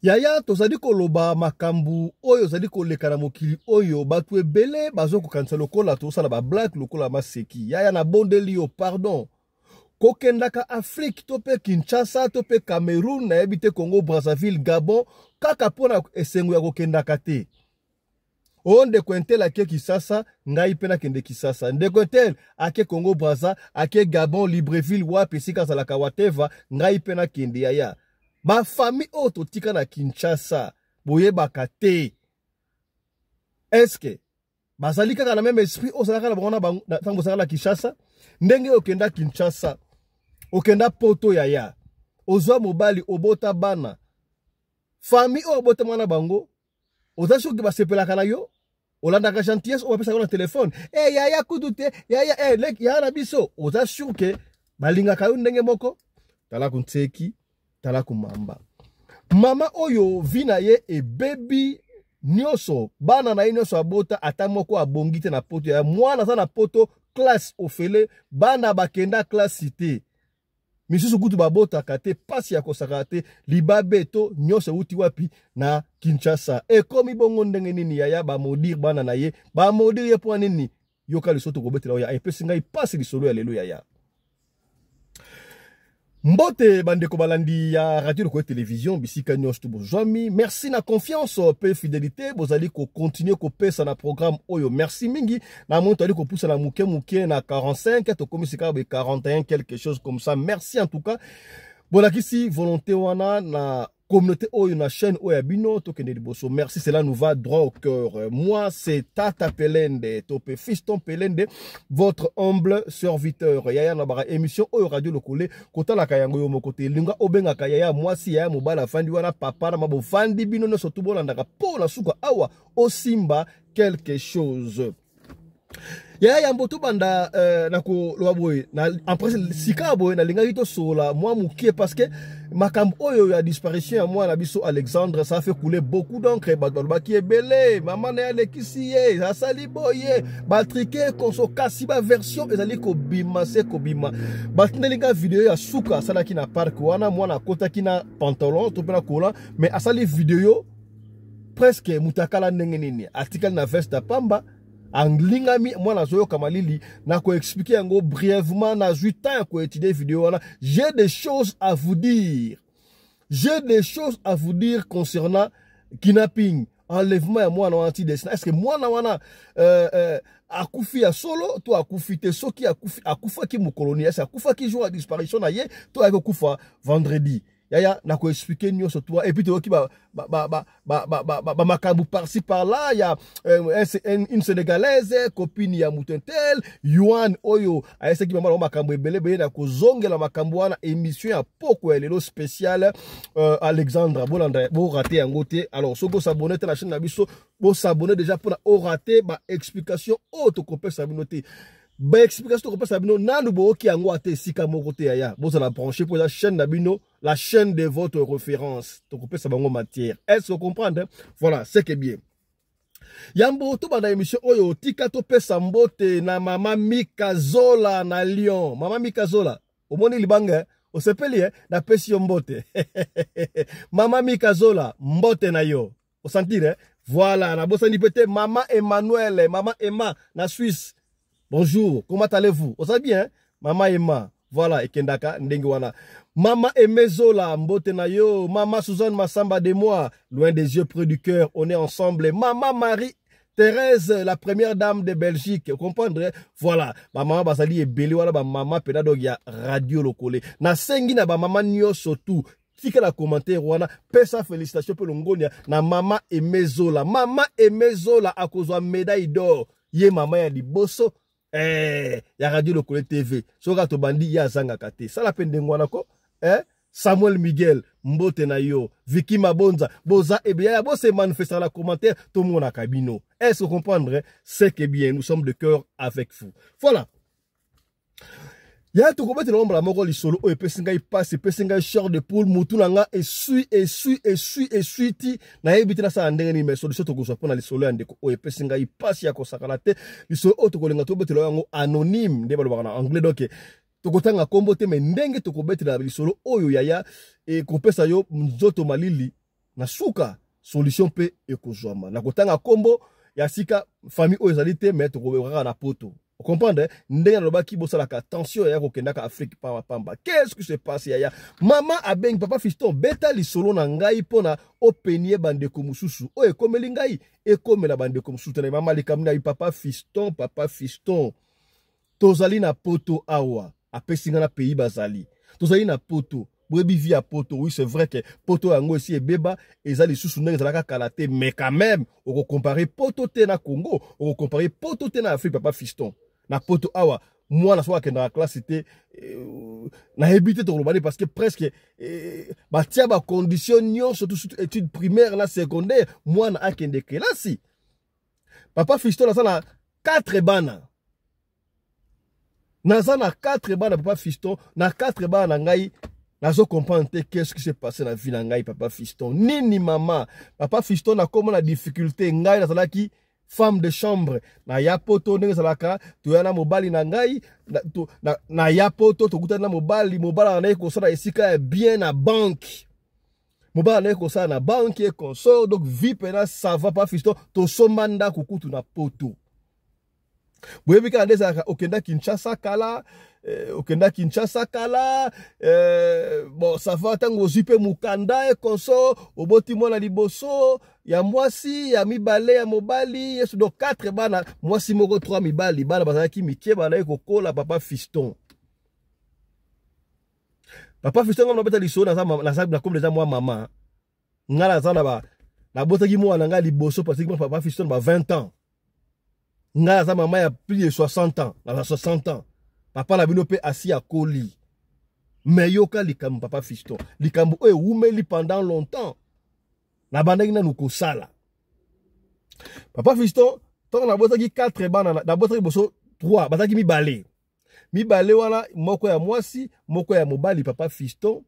Yaya, tozali koloba makambo oyo ezali koleka na mokili oyo. Bato ebele bazokokanisa lokola tozosala bablague, lokola maseki. Yaya, nabondeli yo, pardon. Kokendaka Afrique to mpe Kinshasa to mpe Cameroun, nayebi te, Congo Brazzaville, Gabon, kaka mpo na esengo ya kokendaka te. O ndeko un tel ake Kisasa, ngai mpe nakende Kisasa. Ndeko un tel ake Congo Braza, ake Gabon, Libreville, wapi esika azalaka, whatever, ngai mpe nakende. Yaya, bafamille oyo totika na Kinshasa, boyebaka te eske bazali kaka na même esprit oyo ozalaka na bango na ntango ozalaka na Kinshasa. Ndenge okenda Kinshasa, okenda Poto, yaya, ozwa mobali, obota bana, famille oyo obotama na bango, oza soki basepelaka na yo, olandaka gentillesse oyo bapesaka na telefone e yaya kutu te, yaya e leki, yaya na biso, oza sûr ke balingaka yo ndenge moko? Tala kuntseki, tala kumamba. Mama oyo, vie na ye ebebi nyonso. Bana na ye nyonso abota, ata moko abongi te na Poto. Ya mwana aza na Poto, classe ofele, bana bakenda classe te, misusu kutu babotaka te. Pasi ya kosaka te, libabe to nyonso euti wapi? Na Kinshasa. Ekomi bongo ndenge nini, yaya? Bamaudire bana na ye, bamaudire ye mpo nini? Yoka lisolo tokobetela oyo epesi ngai pasi, lisolo ya lelo, yaya. Mbote bandeko balandi ya Radio Lokole Télévision, bisika nyonso to bozwami. Merci na confiance mpe fidélité bozali kocontinue kopesa na programme oyo. Merci mingi. Na moni toali kopusa na moke moke na 45, tokomi sika boye 41, quelque chose comme ça. Merci en tout cas, bolakisi volonté wana na communauté oyo, na chaîne oyo ya bino. Tokende liboso. Merci, cela nous va droit au cœur. Moi, c'est Tata Pelende tope Fiston Pelende, votre humble serviteur. Yaya, na bara émission oyo Radio Lokole, kotalaka yango yo moko te. Linga obengaka yaya mwasi, yaya mobali afandi wana, papa na mabofandi, bino nyonso tu bolandaka mpo na suka awa osimba quelque chose. Yaya, yambo tobanda na koloba boye en principe, sika boye nalingaki tosolola mwa mokie, parce que makambo oyo ya disparition ya mwana biso Alexandre, ça fait couler beaucoup d'encre. Bato balobaki ebele, mama na ye alekisi ye, asali boye, batrike konso, kasi baversion ezali kobima se kobima. Batindeli nga video ya suka asalaki na parc wana. Mwana akotaki na pantalon to mpe na collant, mais asali video presque moto akala ndenge nini, atikali na veste ya pamba, alingami. Mwana azoyoka malili. Na koexpliquer yango brièvement, nazwi temps ya koétudier video wana. J'ai des choses à vous dire, j'ai des choses à vous dire concernant kidnapping, enlèvement ya mwana wana ti destin. Est ce que mwana wana akufi ya solo to akufi te? Soki akufi, akufaki mokolo nini? Est-ce akufaki jour ya disparition na ye to ayaki kokufa vendredi? Yaya, nakoexpliquer nyonso toi. Et puis toyoki bamakambo par-ci par-là ya une Sénégalaise, copine ya moto un tel Yuan, oyo ayesaki mama nango makambo ebele ebele. Na kozongela makambo wana, émission ya poko ya lelo spéciale Alexandre. Bolanda, borate yango te. Alors soki osabonner te na chaîne na biso, bosabonner déjà mpona orate baexplication oyo tokopesa bino te. Baexplication tokopesa bino, nanu boyoki yango ate esika moko te. Yaya, bozala branché mpo eza chaîne na bino, la chaîne de votre référence. Tokopesa bango matière. Est-ce que comprendre? Voilà, c'est que bien. Yambo tobanda émission oyo, tika topesa mbote na mama Mika Zola na Lyon. Mama Mika Zola, omoni libanga, osepeli? Napesi yo mbote, mama Mika Zola, mbote na yo, osentir, eh? Voilà, nabosani pe te mama Emmanuel, mama Emma na Suisse. Bonjour, comment allez-vous? Oza bien, mama Emma? Voilà, ekendaka ndenge wana. Mama Emezola, mbote na yo. Mama Suzanne Masamba de moi, loin des yeux, près du cœur, on est ensemble. Mama Marie Thérèse, la première dame de Belgique, comprendre? Voilà, ba mama bazali ebele wana, ba mama pena donc ya Radio Lokole. Nasengi na ba mama nyonso tout, tika commentaire wana, pesa félicitation pe longonia na mama Emezola. Mama Emezola akozwa médaille d'or. Ye mama ya liboso ya Radio Lokole TV. Soki tobandi, ye azangaka te. Sala pe ndenge wana ko, eh? Samuel Miguel, mbote na yo. Vicky Mabonza, boza ebele ya bose manifester na commentaire, tomonaka bino. Est-ce que comprendre? C'est que bien, nous sommes de cœur avec vous. Voilà. Ya, tokobetela mbala moko lisolo oyo epesi ngai mpasi, epesi ngai chair de poule. Mutu na nga esui, esui, esui, esui ti nayebi te nasala ndenge nini. Mais solution tokozwa mpona lisolo ya ndeko oyo epesi ngai mpasi ya kosakana te. Lisolo oyo tokolinga tobetela yango anonyme, nde balobaka na anglais, donc tokotanga nkombo te. Mais ndenge tokobetela lisolo oyo, yaya, ekopesa yo nzoto malili. Na suka solution mpe ekozwama. Nakotanga nkombo ya sika famille oyo ezali te, mais tokoyoka kaka na poto. Comprendre ndenge nalobaki, bosalaka attention ya kokendaka Afrique pamba pamba. Qu'est-ce qui se passe, yaya? Mama abengi papa Fiston, beta lisolo na ngai mpona openie bandeko mosusu oyo ekomeli ngai, ekomela bandeko mosusu te. Na mama likambo na papa Fiston, papa Fiston, tozali na poto awa, apesi ngai na pays bazali, tozali na poto. Boyebi vie ya poto. Oui, c'est vrai que poto yango esi ebeba, eza lisusu ndenge ezalaka kala te, mais quand même okocomparer poto te na Congo, okocomparer poto te na Afrique. Papa Fiston, na poto awa mwana soki akendaka classe te, nayebi te tokoloba nini, parce que presque batia bacondition nyonso, surtout étude primaire na secondaire, mwana akende kelasi. Papa Fiston, aza na 4 bana, naza na 4 bana. Papa Fiston, na 4 bana na ngai, nazo comprendre te qu'est-ce qui s'est passé na vie na ngai. Papa Fiston, nini mama? Papa Fiston, nakóma na difficulté. Ngai nazalaki femme de chambre na ya poto. Ndenge ezalaka, toya na mobali na ngai na ya poto, tokutani na mobali. Mobali na ye kosala esika ya bien na banque, mobali na ye kosala na banque et consort. Donc vie mpenza ça va. Papa Fiston, tosomba ndako kutu na poto. Boyebi kaka nde ezalaka, okenda Kinshasa kala, okenda Kinshasa kala, bon, ça va. Ntango ozwi mpe mokanda et consort, oboti mwana liboso ya mwasi, ya mibale ya mobali, yesu. Donc 4 bana, mwasi moko, 3 mibali. Bana bazalaki mike, bazalaki kokola. Papa Fiston, papa Fiston, nga nabeta lisolo, nakomi deja mwa mama. Nga naza na ba nabotaki mwana na ngai liboso pratiquement, papa Fiston, ba 20 ans. Ngai aza mama ya plus de 60 ans, naza 60 ans, papa na bino mpe asi akoli. Mais yoka likambo, papa Fiston, likambo oyo ewumeli pendant longtemps. Nabandaki nanu kosala, papa Fiston, ntango nabotaki 4 bana. Nabotaki liboso 3, bazalaki mibale mibale wana, moko ya mwasi, moko ya mobali. Papa Fiston,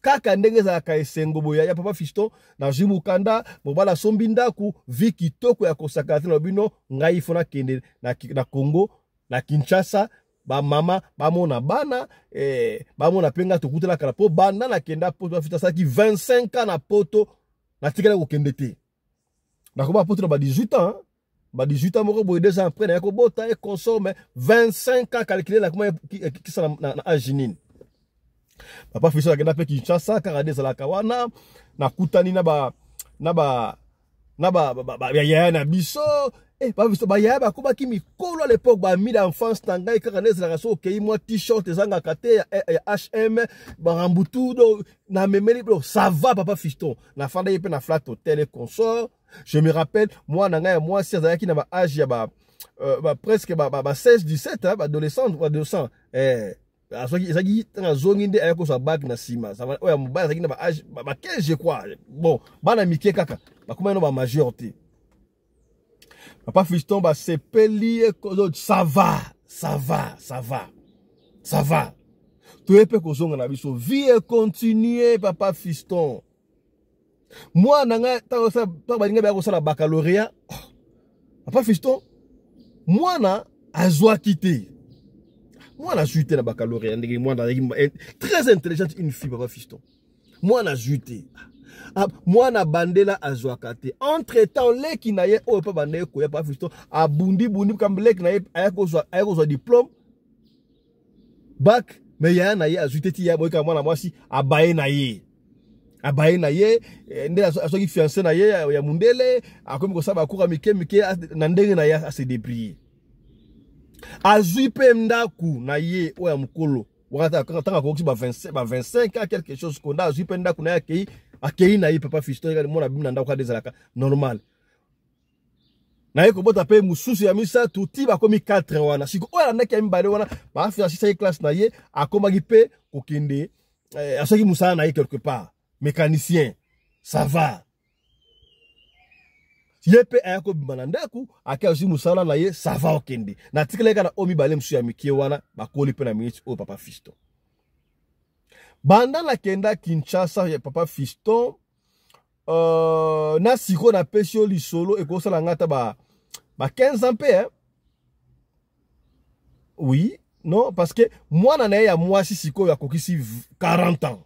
kaka ndenge ezalaka, esengo boye ya papa Fiston, nazwi mokanda, mobali asombi ndako, vie kitoko ya kosakana te. Na bino, ngai faut nakende na Congo, na Kinshasa, bamama bamona bana, bamona mpe ngai tokutana kala. Mpo banda nakenda poto, bafita asalaki 25 ans na poto, natikali kokende te. Nakoma poto na ba 18 ans, ba 18 ans moko boye, 2 ans après naya kobota et consort. Mais 25 ans, calculé, nakoma kisa na age nini? Papa Fiston, akenda mpe Kinshasa kaka nde ezalaka wana. Nakutani na ba yaya na biso. Bayaya bakomaki mikolo à l'époque, baamis d'enfance na ngai. Kaka nde ezalaka, so okei, mwa t-shirt ezangaka te ya H&M, barambutu. Donc namemeli, donc ça va. Papa Fiston, nafandaki mpe na flat hotel et consort. Je me rappelle, mwana ngai ya mwasi azalaki na baage ya ba presque ba 16 17, hein, baadolescent adolescent. Azwaki, ntango azongi nde aya kozwa bac na nsima. Oyo ya mobali azalaki na baage ba 15, je crois. Bon, bana mike kaka, bakomaki no bamajeur te. Papa Fiston, basepeli, ça va, ça va, ça va, ça va. Toye mpe kozonga na biso, vie econtinue. Papa Fiston, mwana ngai, ntango balingi baya kosala baccalauréat, oh, papa Fiston, mwana azwaki te, mwana azwi te na baccalauréat. Ndenge mwana azalaki très intelligente, une fille, papa Fiston, mwana azwi te. Ah, mwana bandela azwaka te. Entre temps, leki na ye oyo mpe banda ye koya, papa Fiston, abundi bundi kambe, leki na ye aya kozwa diplôme bac, mais yaya na ye azwi te. Ti ya boyeka, mwana mwasi abaye na ye, abaye na ye nde azwaki fiancé na ye ya mundele, akomi kosala bacours ya mike mike na ndenge na ye, ase débrouiller, azwi mpe ndako na ye. Oyo ya mokolo, ntango akokisi ba 25 ans quelque chose, konda azwi mpe ndako na ye, akei na ye. Papa Fiston, mona bimi na ndako kaka ezalaka normal. Naye kobota mpe mosusu ya misato, ti bakomi 4 wana. Siko oyo alandaki ya mibale wana, baafisaki classe na ye, akomaki mpe kokende, asoki mosala na ye quelque part, mécanicien, ça va. Ye mpe aya kobima na ndako, ake azwi mosala na ye, ça va. Okende, natikalaki kaka na oyo mibale mosusu ya mike wana, bakoli mpe na miniti oyo. Papa Fiston, banda nakenda Kinshasa ya papa Fiston, na sikoyo napesi yo lisolo, ekosala nga ata ba 15 ans mpe, eh? Oui, non, parce que mwana na ye ya mwasi sikoyo akokisi 40 ans.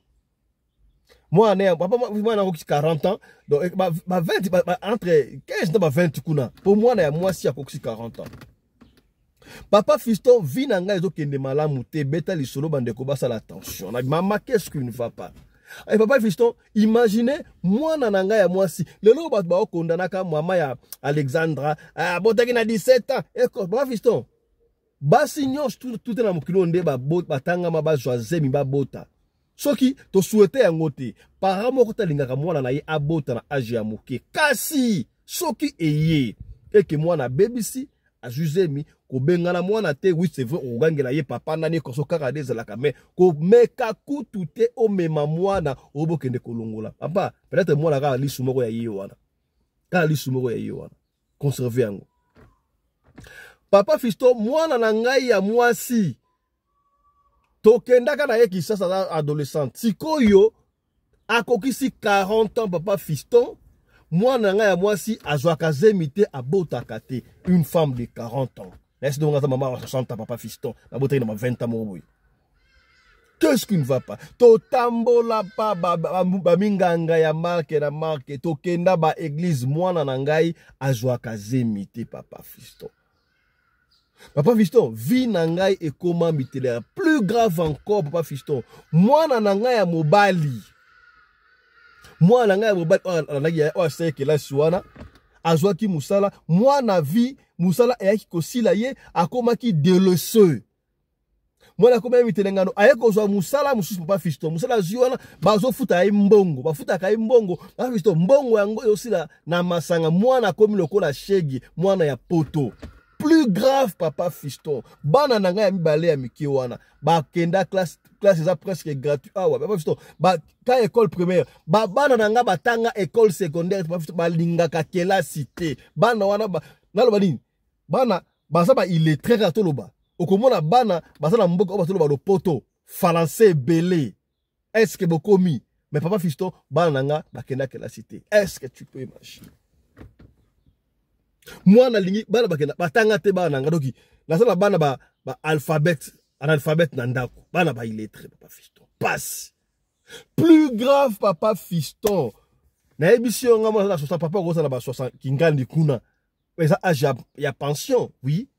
Mwana ya papa, mwana akokisi 40 ans, donc eh, ba, ba 20 ba, ba, entre 15 na ba 20 kuna, mpo mwana ya mwasi akokisi 40 ans. Papa Fiston, vie na ngai ezokende malamu te, beta lisolo bandeko basala attention. Na mama, qu'est-ce qui ne va pas? Eh, papa Fiston, imaginez mwana na ngai ya mwasi lelo bato baokondanaka mama ya Alexandra abotaki na 17 ans. Eko papa Fiston, basi nyonso tute na mokili oyo nde batangama bazwa zemi babota. Soki tosuete yango te, parent moko te alingaka mwana na ye abota na age ya moke. Kasi soki eye eke mwana abebisi, azwi zemi, kobengana mwana te. Oui, c'est vrai, okogangela ye papa nani ekoso kaka nde ezalaka, mais komeka kutu te omema mwana oyo bokende kolongola papa. Peut-être mwana kaka lisu moko ya ye wana, kaka lisu moko ya ye wana, conserve yango. Papa Fiston, mwana na ngai ya mwasi tokendaka na ye Kinshasa, aza adolescent, sikoyo akokisi 40 ans. Papa Fiston, mwana na ngai ya mwasi azwaka zemi te, abotaka te. Une femme de 40 ans, nayesi dongo aza mama ya 60 ans. Papa Fiston, nabotaki na ba 20 ans moko boye. Qu'est-ce qui ne va pas? Totambola pa baminganga ba, ba ya marke na marke, tokenda ba église, mwana na ngai azwaka zemi te. Papa Fiston, papa Fiston, vie na ngai ekoma mitelera. Plus grave encore, papa Fiston, mwana na ngai ya mobali, mwana na ngai ya mobali oyo alandaki, oyo asalaki kelasi wana, azwaki mosala. Mwana vie mosala eyaki kosila ye, akomaki deleseux. Mwana akomi ya mitelengano, aye kozwa mosala mosusu. Papa Fiston, mosala azwi wana, bazofuta ye mbongo, bafutaka ye mbongo. Papa Fiston, mbongo yango ezosila na masanga. Mwana akomi lokola shegi, mwana ya poto. Plus grave, papa Fiston, bana na ngai ya mibale ya mike wana bakenda classe, classe eza presque gratuit awa, papa Fiston, ba ka école primaire, ba bana na ngai batanga école secondaire. Papa Fiston, balingaka kelasi te bana wana ba, naloba nini, bana baza ba illettré kaka. Toloba, okomona bana baza na mboka oyo bazoloba lopoto français ebele. Est-ce que bokomi? Mais papa Fiston, bana na nga bakenda kelasi te. Est-ce que tu peux imaginer? Mwana alingi, bana bakenda, batanga te bana na nga. Doki naza na bana ba, ba alphabet, analphabète na ndako, bana ba illettré. Papa Fiston, passe plus grave. Papa Fiston, nayebisi yo, nga mwana na 60, papa okozala ba 60 kingandi kuna, eza age ya pension. Oui,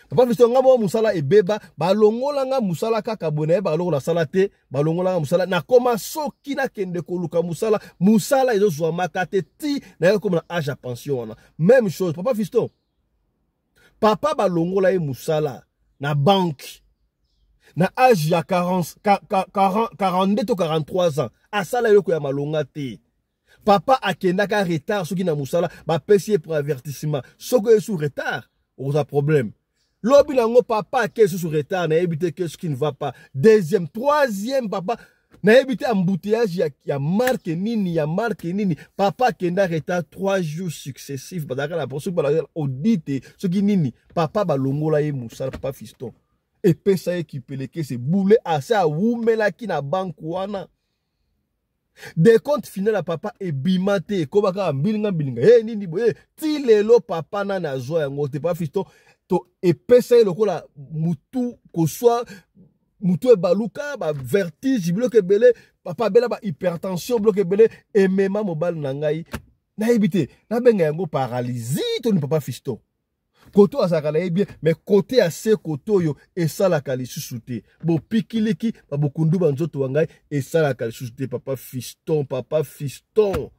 papa Fiston, nga moko mosala ebeba, balongola nga mosala kaka boye, nayebaka eloko nasala te. Balongola nga mosala, nakoma soki nakende koluka mosala, mosala ezozwamaka te, ti naye koma na age ya pension wana. Même chose, papa Fiston, papa balongola ye mosala na banque na age ya 40, 40, 42 to 43 ans, asala eloko ya malonga te. Papa akendaka retard soki na mosala, bapesi ye pour avertissement: soki oye su retard, okozwa problème. Lobi nango papa ake susu retard, nayebi te qu'est-ce qui ne va pas. Deuxième, troisième, papa nayebi te embouteillage ya marque nini, ya marque nini, papa akenda retard 3 jours successifs. Bazalaka na soki balaka audit soki nini, papa balongola ye mosala. Papa Fiston, epesa ye kipelekese bule, ase awumelaki na banque wana. Décompte final ya papa ebima te, ekoma kaka mbilinga mbilinga, e nini boye. Ti lelo papa nani azwa yango te. Papa Fiston, to epesa ye lokola mutu koswa, mutu ebaluka, bavertige, biloko ebele. Papa abela ba hypertension, biloko ebele emema mobali na ngai. Nayebi te nabenga yango paralysie to ni. Papa Fiston, kote oyo azalaka na ye bien, mais kote ya se, kote oyo esalaka lisusu te. Bopikiliki babokundu banzoto wa ngai esalaka lisusu te. Papa Fiston, papa Fiston,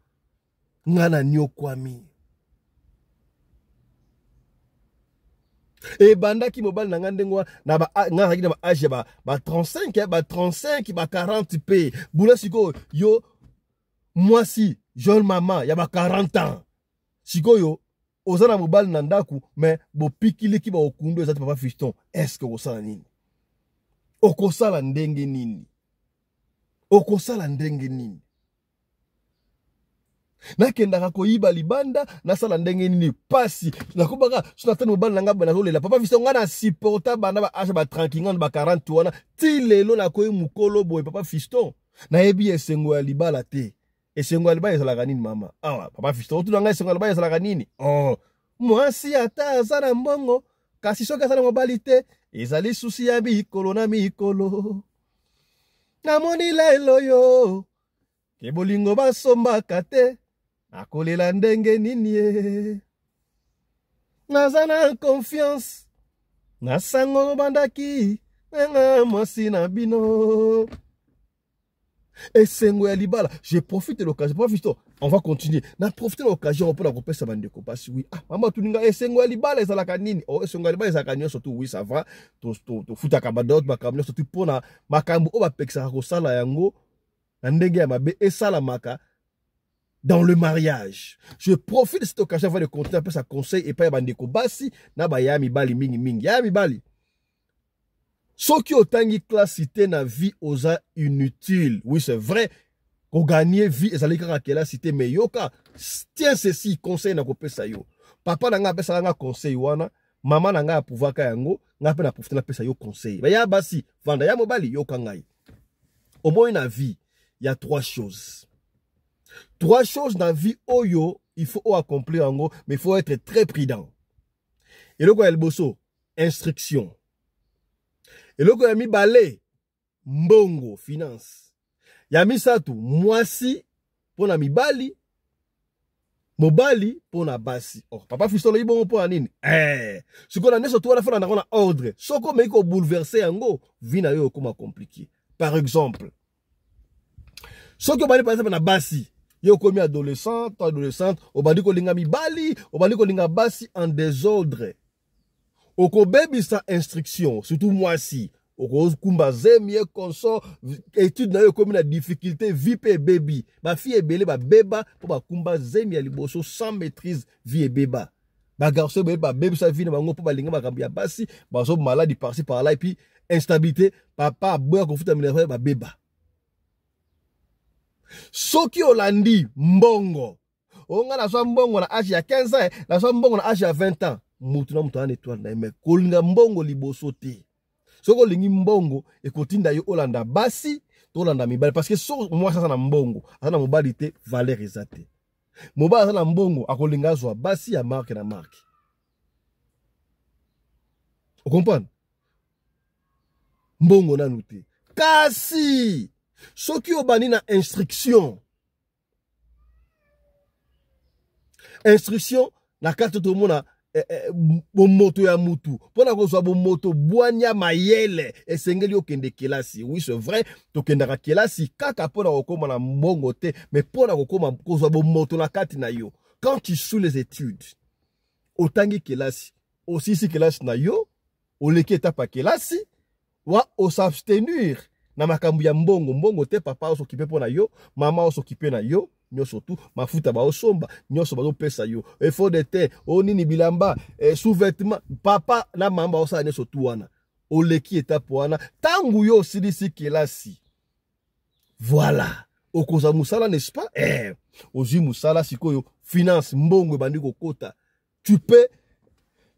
ngai na niokwami. Ebandaki mobali na ngai ndenge wana, ngai nazalaki na baage ya ba 35, ba 35, ba 40 mpe bula. Sikoyo yo mwasi, jeune mama ya ba 40 ans, sikoyo oza na mobali na ndako, mais bopikiliki baokundu eza te. Papa Fiston, est-ce okosala nini? Okosala ndenge nini? Okosala ndenge nini? Nakendaka koyiba libanda, nasala ndenge nini? Pasi nakobaka so natani mobali na ngai, nazolela. Papa Fiston, ngai na supporta banda ba age ba 30 ba 40 wana ti lelo nakoyi mokolo boye. Papa Fiston, nayebi esengo ya libala te. Esengo ya libala ezalaka nini, mama? Awa papa Fiston, otuna ngai esengo ya libala ezalaka nini? Oh, mwasi ata aza na mbongo, kasi soki aza na mobali te, ezali susi ya mikolo na mikolo. Namoni lelo yo. Ke bolingo basombaka te, nakolela ndenge nini ye. Naza na confiance na sango obandaki nanga mwasi na bino. Esengo ya libala, je profite de l'occasion, profite, on va continuer. Na profite de l'occasion mpona kopesa bandeko basi. Oui, ah mama tuninga esengo ya libala ezalaka nini? Oh, esengo ya libala ezalaka nyonso tu. Oui, ça va, tofutaka badot makambo nyonso tu mpona makambo oyo bapekisaka kosala yango na ndenge ya mabe esalamaka dans le mariage. Je profite de cette occasion avant de continuer apesa conseil epai ya bandeko basi na baya mibali mingi mingi. Ya mibali, soki otangi classe te na vie oza inutile. Oui, c'est vrai, koganye vie ezali kaka kelasi te, mais yoka, tiens ceci, conseil na kopesa yo. Papa na ngai apesaka nga conseil wana, mama na ngai aprouvaka yango, ngai mpe na profite napesa yo conseil. Baya basi, vanda ya mobali, yoka ngai. Omoni na vie, il y a trois choses. Trois choses na vie oyo, il faut accomplir yango, mais il faut être très prudent. Eloko ya liboso, instruction. Eloko ya mibale, mbongo, finance. Ya misato, mwasi mpona mibali, mobali mpona basi. Oh, papa Fiston olobi bongo mpona nini? Sikoyo na nyonso tu wana fona nango na ordre. Soki omeki kobouleverse yango, vie na yo ekoma compliqué. Par exemple, soki obandi par exemple na basi, yo okomi adolescent to adolescente, obandi kolinga mibali, obandi kolinga basi en désordre, okobebisa instruction, surtout mwasi, okokumba zemi ye consort, étude na yo ekomi na difficulté, vie mpe ebebi. Bafille ebele babeba mpo bakumba zemi ya liboso sans maîtrise, vie ebeba. Bagarçon ebele babebisa vie na bango mpo balinga makambo ya basi, bazo maladi par-ci par-là, et puis instabilité, papa aboya kofuta minerval, babeba. Soki olandi mbongo, onga nazwa mbongo na âge ya 15 ans, nazwa mbongo na âge ya 20 ans, mutu na mutu ana étoile na ye, mais kolinga mbongo liboso te. Soki olingi mbongo, ekotinda yo olanda basi to olanda mibali, parce que so mwasi aza na mbongo, aza na mobali te, valeur eza te. Mobali aza na mbongo, akolinga azwa basi ya marque na marque. Okomprendre? Mbongo nanu te. Kasi soki obandi na instruction, instruction na kati tomona bomoto ya mutu, mpona kozwa bomoto bwanya mayele esengeli okende kelasi. Oui, c'est vrai, tokendaka kelasi kaka mpona kokóma na mbongo te, mais mpona kokóma kozwa bomoto na kati na yo. Quand tu suis les études, otangi kelasi, osisi kelasi na yo, oleki etape ya kelasi, wa osabstenir na makambo ya mbongo. Mbongo te, papa osokipe mpo na yo, mama osokipe na yo, nyonso tu mafuta baosomba, nyonso bazopesa yo, effort de terre, o nini, bilamba, sous-vêtement, papa na mama baosala nyonso tu wana. Oleki etape wana, ntango yo osilisi kelasi, voilà, okozwa mosala, n'est-ce pas? Ozwi mosala sikoyo, finance, mbongo ebandi kokota. Tu peux,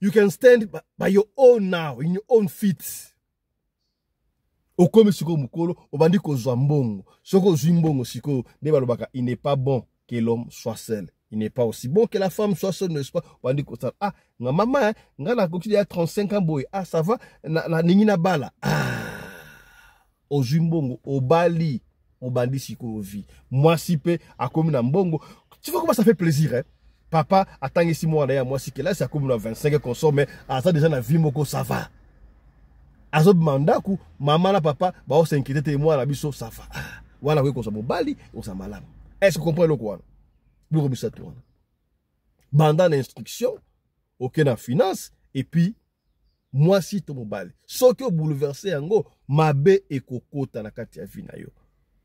you can stand by your own now, in your own feet. Okomi sikoyo mokolo, obandi kozwa mbongo. Soki ozwi mbongo sikoyo, nde balobaka, il n'est pas bon que l'homme soit seul. Il n'est pas aussi bon que la femme soit seule, n'est-ce pas? Obandi kosala, ah, nga mama, hein, nga nakoki ya 35 ans boye, ah, ça va, na ningi na bala. Ah, ozwi mbongo, obali, obandi sikoyo vie. Mwasi pe akomi na mbongo. Tu vois comment ça fait plaisir, hein? Papa atangisi mwana ya mwasi kelasi, akomi na 25 consort, mais aza déjà na vie moko, ça va. Azobima ndako, mama na papa baos'inquiéter te, mwana na biso ça va. Ah, wana akoki kozwa mobali, oza malamu. Est-ce que comprend eloko wana? Biloko misato wana. Banda na instruction, oke na finance, et puis mwasi to mobali. Soki obouleverse yango, mabe ekokota na kati ya vie na yo.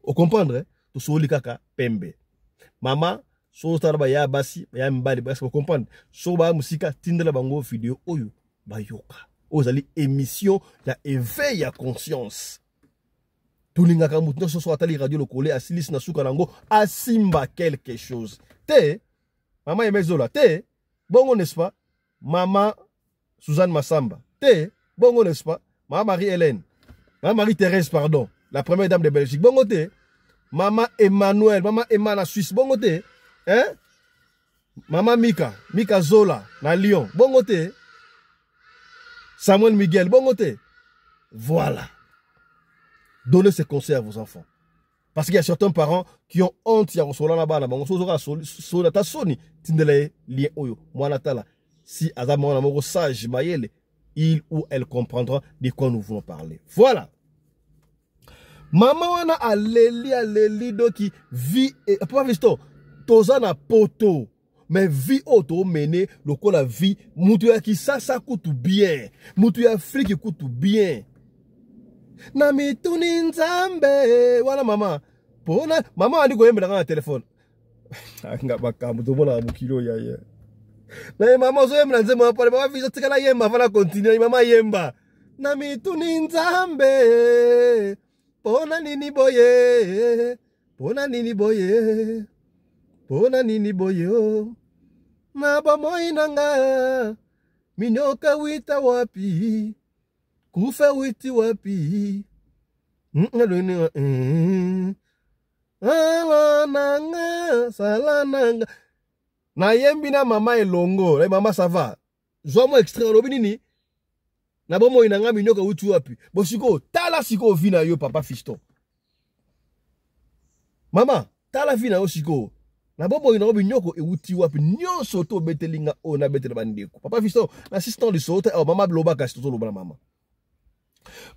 Ocomprendre? Eh? Tosoli kaka pembe. Mama, so otala ba ya basi, ba ya mibali, basi ocomprendre. So ba musika tindela bango video oyo bayoka. Oyo ezali émission ya éveil ya conscience. Tolingaka motu nyonso so atali radio lokole asilisi na suka nango asimba quelque chose. Te, mama Emezola, te, bongo n'est-ce pas? Mama Suzanne Massamba, te, bongo n'est-ce pas? Mama Marie-Hélène, Mama Marie-Thérèse, pardon, la première dame de Belgique, bongo te. Mama Emmanuel, Mama Emma na Suisse, bongo te. Hein? Mama Mika, Mika Zola na Lyon, bongo te. Samuel Miguel, bongo te. Voilà. Donnez ces conseils à vos enfants. Parce qu'il y a certains parents qui ont honte ya kosolola na bana bango. Soki ozoka soni, ata soni, tindela ye lien oyo. Mwana tala, si aza mwana moko sage, mayele, il ou elle comprendra de quoi nous voulons parler. Voilà. Mama wana aleli, aleli doki vie et papa Fiston, toza na poto. Mais vie oyo tomene lokola vie mutu ya Kisasa kutu bien, mutu ya Afrique kutu bien. Na mituni Nzambe wana mama, pona mama andi koyembela nga na telefone. Nga makambo tomonaka mokili oyo ya ye. Na ye mama ozoyembela nzembo ya pale, mama Fiston tikala yemba avant na continuer, mama yemba. Na mituni Nzambe pona nini boye, pona nini boye, pona nini boye oh. Na bomoi na nga minyoka wita wapi, kufa witi wapi. Sala na nga, sala na nga. Nayembi na mama elongo, na mama ça va. Zwa mwa extrait olobi nini? Na bomoi na nga minyoka wuti wapi? Bo sikoyo, tala sikoyo vie na yo papa Fiston. Mama, tala vie na yo sikoyo. Na bomoi na yo minyoko ewuti wapi? Nyonso to obeteli nga oyo nabetela bandeko. Papa Fiston, na assistant lisolo te, oh, mama loba kasi tozoloba na mama.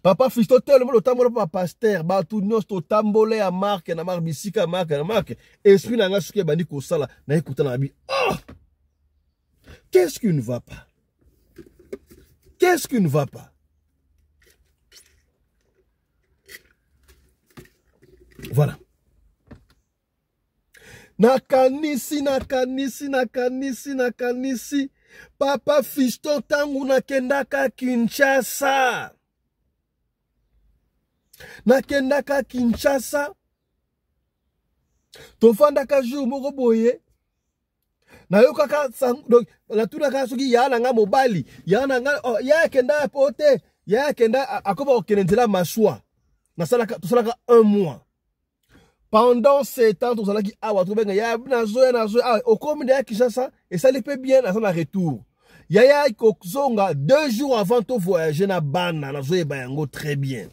Papa Fiston, tele mo totambola pa pasteur, bato nyonso totambola ya marque na marque, bisika marque na marque. Esprit na nga soki ebandi kosala, na ekutana na bi. Oh! Qu'est-ce qui ne va pas? Qu'est-ce qui ne va pas? Voilà. Nakanisi, nakanisi, nakanisi, nakanisi. Papa Fiston, tangu nakendaka Kinshasa. Nakendaka Kinshasa. Tofandaka jour moko boye. Nayokaka sango, donc natunaka soki ya na nga mobali, ya na nga, oh, ya akenda po te, ya akenda, akoma kokende nzela masuwa. Nasalaka, tosalaka un mois. Pendant ce temps, tozalaki awa, tobenga, ya nazoya, nazoya, awa, okomi na ya Kinshasa, esali pe bien, naza na retour. Yaya kozonga 2 jours avant to voyager na bana, nazoyeba yango très bien.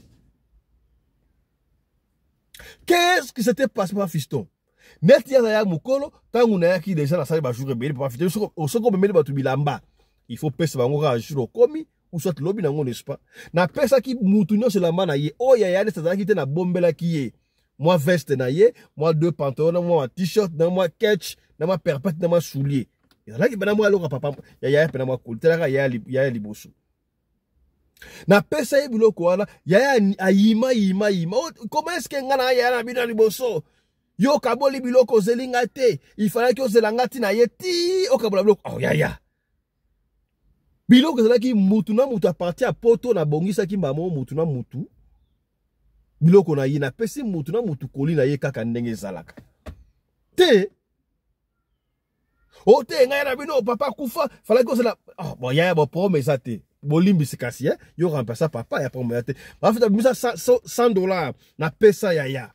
Qu'est-ce qui s'était passé, papa Fiston? Net ya ya mukolo, tangu na yaki déjà na sali ba jour ebele, papa Fiston, soko omemeli bato bilamba, il faut pesa bango kaka jour okomi, ou soit lobi nango, n'est-ce pas? Na pesaki mutu nyonso elamba na ye, oyo ya neti azalaki te, na bombelaki ye. Mwa veste na ye, mwa 2 pantalons, na mwa t-shirt, na mwa ketch, na mwa perpète, na mwa soulier. Ezalaki pena mwa eloko ya papa, ya yaya pena mwa koli, telaka ya ya liboso. Na pesa ye biloko wana, yaya ayima, yima, yima. Oh, comment est-ce que nga na yaya na bino ya liboso? Yo kaboli biloko ozeli nga te, il fallait que ozela nga ti na ye ti okabola biloko. Oh yaya. Biloko ezalaki mutu na mutu a partir ya poto, na bongisaki mbamo mutu na mutu. Biloko na ye, na pesi mutu na mutu koli na ye kaka ndenge ezalaka. Te. O te ngai na bino papa kufa, fallait que ozela. Oh, bon yaya bo problème eza te. Bolimbisi kasi, hein? Yo remplacer papa ya problème ya te. Ba fita bimisa $100 na pesa yaya.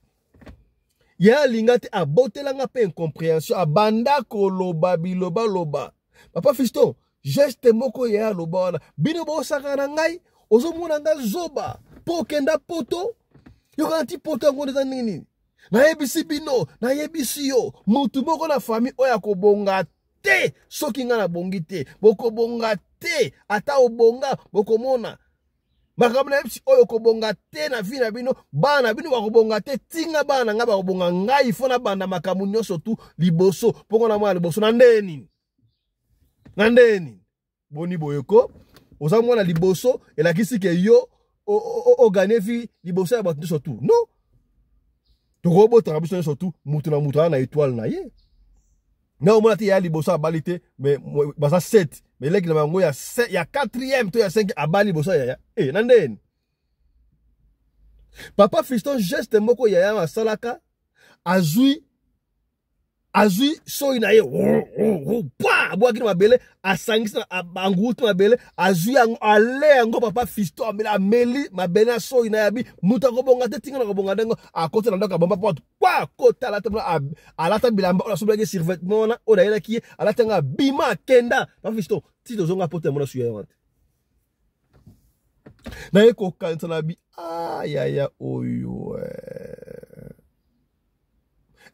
Ya alinga te abotela nga pe incompréhension, abanda koloba biloba loba. Papa Fiston, geste moko ya aloba wana. Bino bosaka na ngai, ozomona nga zoba po okenda poto. Yoka ti poto yango eza nini? Nayebisi bino, nayebisi yo, mutu moko na famille oyo akobonga te soki nga nabongi te. Bokobonga te, ata obonga bokomona. Makambo nayebisi oyo kobonga te na vie na bino, bana na bino bakobonga te, tinga bana na ngai bakobonga, ngai fo nabanda makambo nyonso tu liboso, mpo na mwana liboso na ndenge nini? Na ndenge nini? Boni boye ko, oza mwana liboso, elakisi ke yo o gagner vie liboso ya bato nyonso tu. Non. Tokobotaka biso nyonso tu, mutu na mutu aza na étoile na ye. Na omona te ya liboso abali te, mais baza 7, mais leki na bango ya ya 4e to ya 5 abali liboso ya ya. Na ndeni. Papa Fiston geste moko ya ya asalaka, azui soyi na ye, pa, abwaki na mabele, asangisi na banguti mabele, azui yango, ale yango papa Fiston ameli, ameli mabele na soyi na ye, abi moto akobonga te, tinga na kobonga ndenge akoti na ndako abomba porte, pa, akota, alata, alata bilamba oyo asombelaki survêtement wana oyo nayelaki ye, alata yango abima akenda. Papa Fiston, ti tozonga poto ya mona suya wana te. Naye kokanisa na bi, ah, yaya oyo.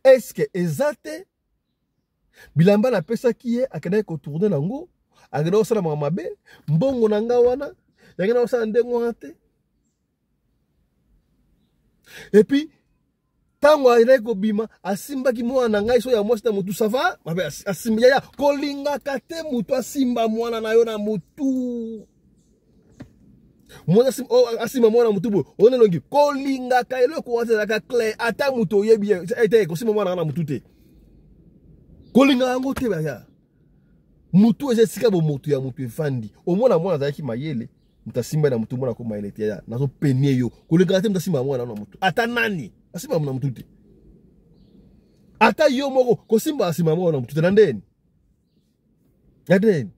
Est-ce eza te bilamba napesaki ye akendaki kotourne nango, akendaki kosala makambo mabe, mbongo na nga wana yakendaki kosala ndenge wana te. Et puis ntango ayelaki kobima, asimbaki mwana na ngai so ya mwasi na motu. Ça va mabe asimbi yaya. Kolingaka te motu asimba mwana na yo na motu. Mwana asimba mwana na motu boye, ona elongi. Kolingaka eloko wana ezalaka clair. Ata moto oyebi ete kosimba mwana na motu te, kolingaka yango te. Baya motu eza esika bomoto ya motu efandi. Omona mwana azalaki mayele, moto asimba na motu, mwana akomayele te. Yaya, nazopenie yo, kolingaka te moto asimba mwana na motu. Ata nani asimba na motu te, ata yo moko kosimba asimba mwana na motu te. Na ndeni, na ndeni.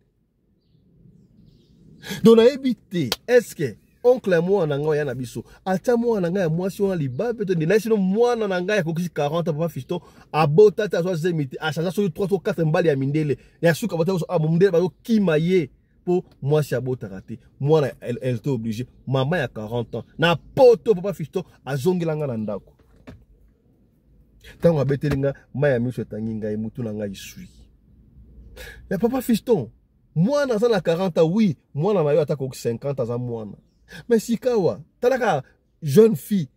Donc nayebi te, est-ce oncle ya mwana na ngai oya na biso atia mwana na ngai ya mwasi wana libabe to nde? Sino mwana na ngai akokisi 40 ans, papa Fiston, abota te, azwa zemi te, achange soki 3 to 4 mbali ya mindele ya suka bota. Mindele bazokima ye mpo mwasi abotaka te. Mwana, elle était obligée. Mama ya 40 ans na poto, papa Fiston, azongela nga na ndako. Ntango abeteli nga, mai ya miso etangi ngai, mutu na ngai sui ya papa Fiston. Mwana aza na 40 ans, oui, mwana na yo ata koki 50, aza mwana. Mais sikawa talaka jeune fille,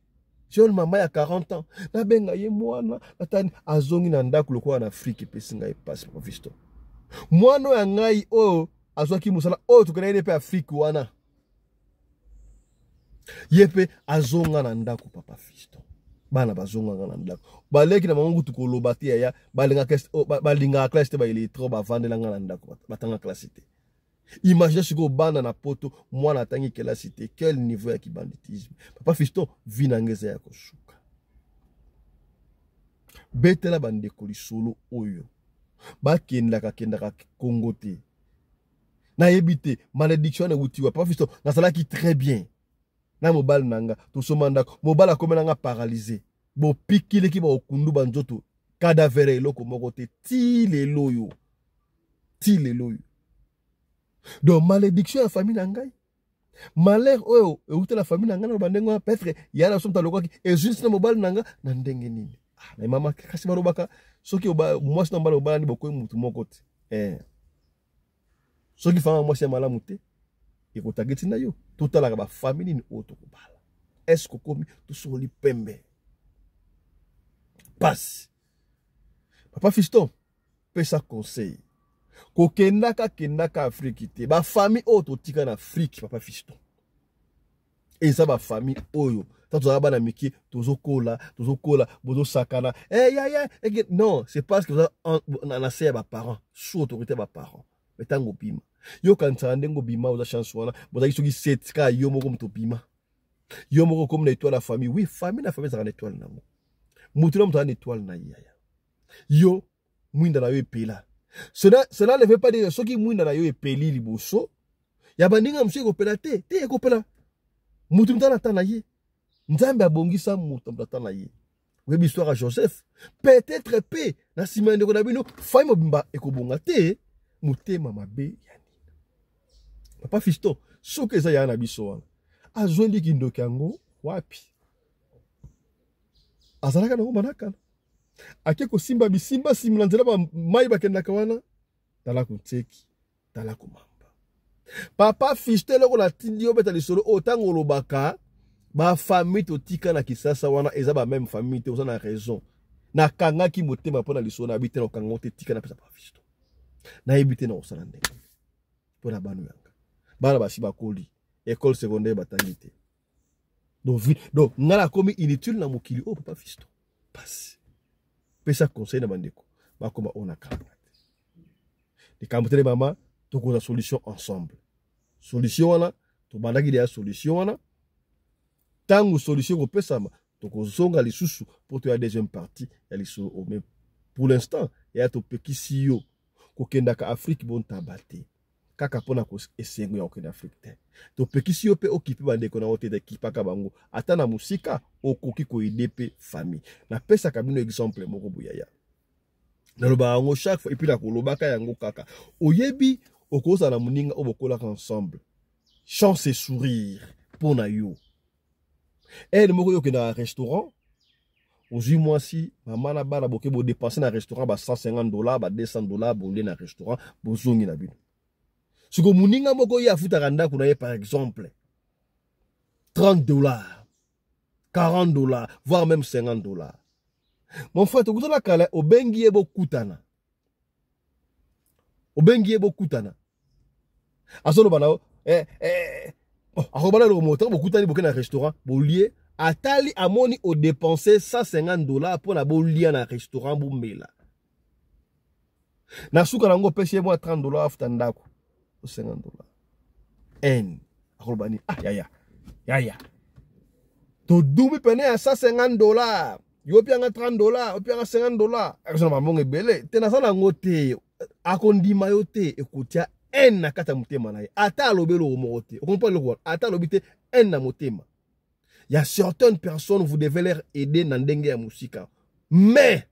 jeune mama ya 40 ans, nabenga ye mwana atani, azongi na ndako lokola na Afrique. Epesi ngai pasi, papa Fiston. Mwana oyo ya ngai oyo azwaki mosala oyo tokendaki mpe Afrique wana, ye mpe azonga na ndako. Papa Fiston, bana bazonganga na ndako, baleki na bango kutu koloba te. Yaya, balingaka classe te, baillettrés bavandelanga na ndako, batanga classe te. Imagine sikoyo bana na poto, mwana atangi kelasi te, quel niveau ya kibanditisme! Papa Fiston, vie na ngai eza ya kosuka. Betela bandeko lisolo oyo bakendaka kendaka Kongo te. Nayebi te malédiction wana ewuti wa. Papa Fiston, nazalaki très bien na mobali na nga, tosomba ndako, mobali akomela nga paralysé, bopikiliki baokundu banzoto cadavre, eloko moko te ti lelo oyo, ti lelo oyo. Donc malédiction ya famille na ngai, malheur oyo euti na famille na ngai, na bandenge wana, peut-être ya na so moto alokaki ezwisi na mobali na nga na ndenge nini. Ah, na mama, kasi balobaka soki mwasi na mobali obalani, bokoyi mutu moko te. Soki fama mwasi ya malamu te, ekotageti na yo. Totalaka bafamille nini oyo tokobala. Est-ce okomi tosokoli pembe pasi? Papa Fiston, pesa conseil. Kokendaka kendaka Afrique te. Bafamille oyo totika na Afrique, papa Fiston, eza bafamille oyo ta tozala bana mike, tozokola, tozokola, bozosakana. Eh, yaya, non, c'est parce que oza na se ya baparents, sous autorité ya baparents. Mais ntango obima, yokanisaka ndenge obima, oza chance wana. Bozalaki soki sept, kaka yo moko moto obima, yo moko komi na étoile ya famille. Oui, famille na famille ezalaka na étoile nango, motu na moto aza na étoile na ye. Yaya, yo mwinda na yo epela, cela ne veut pas dire soki mwinda na yo epeli liboso ya baninga mosusu, ekopela te. Te, ekopela. Motu moto ana ta na ye, Nzambe abongisa moto moto ata na ye. Oyebi histoire ya Joseph. Peut-être mpe na nsima ya ndeko na bino, famille mobimba ekobonga te. Motema mabe ya nini, papa Fiston? Soki eza yaya na biso wana, azweli kindoki yango wapi? Azalaka nango manakana, ake kosimba bisimba nsima na nzela mai bakendaka wana. Tala kotieki, tala komamba. Papa Fiston, eloko natindi yo beta lisolo oyo, ntango olobaka bafamille totika na Kisasa wana eza bameme famille te, oza na raison. Nakangaki motema mpo na lisolo nayebi te, nakokanga te. Tika napesa papa Fiston. Nayebi te na kosala ndenge mpo na bana yanga. Bana basi bakoli, école secondaire batangi te. Donc ngai nakomi inutile na mokili oyo. Papa Fiston, pasi. Pesa conseil na bandeko bakoma oyo nakanga te. Likambo tele mama, tokozwa solution ensemble. Solution wana tobandaki deya, solution wana, ntango solution ekopesama, tokozonga lisusu mpo toya deuxième partie ya lisolo oyo. Mais pour l'instant, eya topekisi yo kokendaka Afrique bontaba te, kaka mpona esengo ya kokende Afrique te. Topekisi yo mpe okipe bandeko na yo te, ekipaka bango ata na mosika, okoki koaider mpe famille. Napesaka bino exemple moko boyaya, nalobaka yango chaque fois et puis nakolobaka yango kaka. Oyebi, okozala na moninga oyo bokolaka ensemble, chance et sourire mpo na yo. Ere moko yo okendaka restaurant. Ozwi mwasi, mama na bana, boke bodepense na restaurant ba 150 $, ba 200 $, bolie na restaurant, bozongi na bino. Siko moninga moko ye afutaka ndako na ye par exemple 30 $, 40 $, voire même 50 $. Mon frère, tokutana kala, obengi ye bokutana. Obengi ye bokutana. Azoloba na yo, oh, akobala eloko moko, ntango bokutani, boke na restaurant, bolie, atali amoni odepense 150 $ mpona bolia na restaurant, bomela. Na suka nango opesi ye mwa 30 $ afuta ndako, 50 $. N akoloba nini? Ah, yaya, yaya, todumi pene ya 150 $, yo opianga 30 $, opianga 50 $, akozala mambongo ebele te, naza nango te. Akondima yo te, ekotia haine na kati ya motema na ye. Ata alobi eloko moko te, okomprendre eloko wana, ata alobi te, haine na motema. Ya certaines personnes, vous devez leur aider na ndenge ya mosika. Mais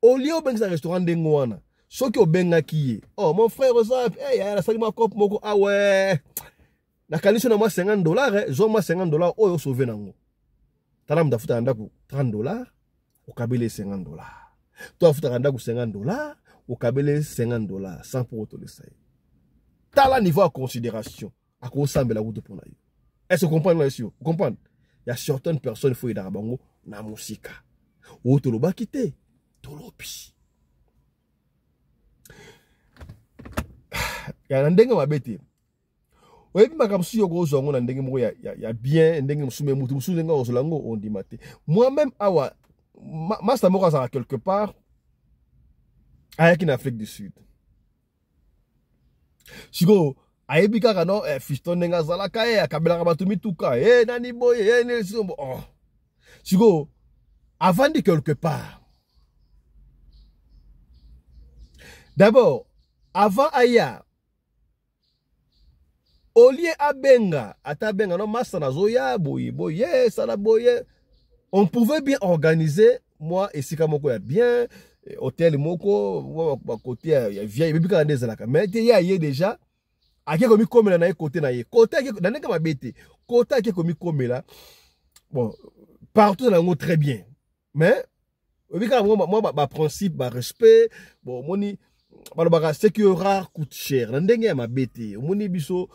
au lieu obengisa restaurant ndenge wana, soki obengaki ye: "Oh mon frère, oza hey, nasali mwa cope moko awe, nakanisi na mwa 50 $, eh, zwa mwa 50 $ oyo osauve nango." Tala, moto afutaka ndako 30 $, okabeli 50 $, to afutaka ndako 50 $, okabeli 50 $, sans pour otolesa ye. Tala niveau ya considération, akosambela kutu mpona yo. Est ce que comprendre là? Comprendre, il y a certaines personnes, il faut aidaka bango na mosika. Oyo tolobaki te, tolobi ya na ndenge mabe te. Oyebi makambo mosusu, yo kozwa yango na ndenge moko ya bien, ndenge mosusu, me motu mosusu ndenge akozwela yango, ondima te. Moi-même awa, master moko azalaka quelque part, ayaki na Afrique du Sud. Sikoyo ayebi kaka no, fiston ndenge azalaka, ye akabelaka bato mituka, e nani boye, e nini. Oh. Sikoyo avandi quelque part. D'abord, avant aya, au lieu abenga, ata abenga: "No masa, nazoya boye boye, sala boye", on pouvait bien organiser moi esika moko ya bien, hôtel moko bakote ya vieille, ebebi kaka nde ezalaka. Mais te, ye aye déjà, ake komikomela na ye kote na ye, kote na ndenge mabe te, kote ake komikomela. Bon, partout na yango très bien, mais oyebi kaka mwa baprincipe, barespect. Bon, omoni, balobaka: "Ce qui est rare coûte cher." Na ndenge ya mabe te, omoni biso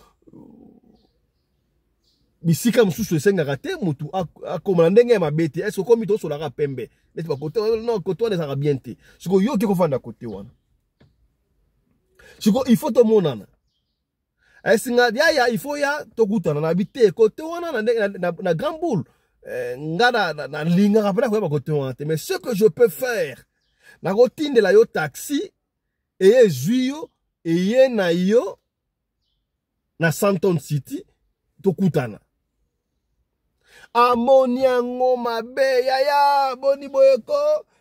bisika mosusu esengaka te motu akoma na ndenge ya mabe te. Est-ce okomi, tosolaka pembe neti bakote non, kote wana ezalaka bien te. Sikoyo yo oke kofanda kote wana, sikoyo il faut tomonana. Esinga yaya, il faut ya tokutana na bi te kote wana na grand boule. Nga nalingaka mpena koyeba kote wana te, mais ce que je peux faire, nakotindela yo taxi, eye ezwi yo, eye na yo na Sandton City, tokutana. Amoni yango mabe: "Yaya, boni boyeko?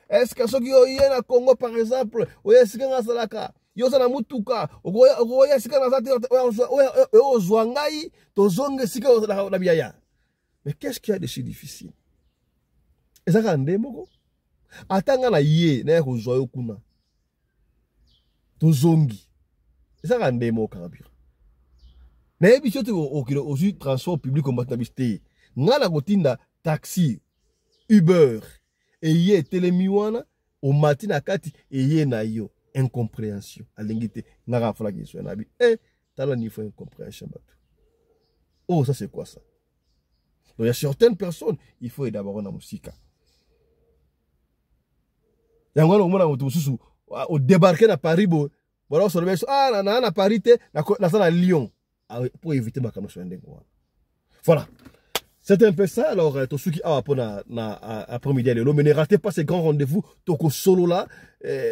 Est-ce soki oye na Congo par exemple, oye esika nga asalaka, yo oza na mutuka, okoya esika naza te, oyo ozwa ngai, tozonga esika na biyaya?" Mais qu'est-ce qu'il y a de si difficile? Eza kaka nde moko, ata nga na ye naya kozwa yo kuna, tozongi, eza kaka nde moko carburant. Nayebi so te, okende ozwi transport public, omati na biso te. Ngai na kotinda taxi Uber, eye etelemi wana, omati na kati, eye na yo. Incompréhension, alingi te. Nga kaka falaki eso na bi tala niveau incompréhension bato. Oh, ça c'est quoi ça? Donc il y a certaines personnes, il faut d'abord na mosika. Yango wana omona moto mosusu odébarke na Paris boye, bona osoloba biso: "Ah, naa na Paris te, naza na Lyon", pour éviter makambo nyonso ya ndenge wana. Voilà. C'est un peu ça. Alors, tosuki awa po na après-midi lelo. Mais ne ratez pas ces grands rendez-vous. Toko solo là,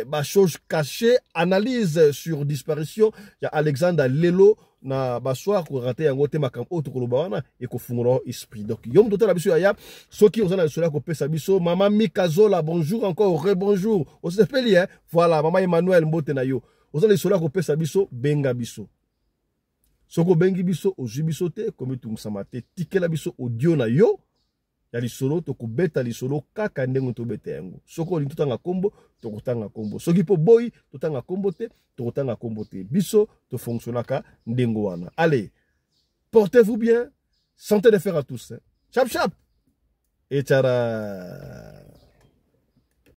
ba chose cachée, analyse sur disparition. Il y a Alexandre Lelo na ba soir ko rater yango te, makambo oyo tokoloba wana ekofungola esprit. Donc yo moto otala biso yaya, soki oza na lisolo ya kopesa biso. Mama Mika Zola, bonjour encore, rebonjour. Osepeli, hein? Voilà, mama Emmanuel, mbote na yo. Oza na lisolo ya kopesa biso, benga biso. Soki obengi biso, ozwi biso te, komitungisama te, tikela biso audio na yo ya lisolo, tokobeta lisolo kaka ndenge tobeta yango. Soki olingi totanga nkombo, tokotanga nkombo. Soki mpo boyi totanga nkombo te, tokotanga nkombo te. Biso tofonctionnaka ndenge wana. Allez, portez-vous bien, santé de fer à tous, hein. Chap chap et tchara.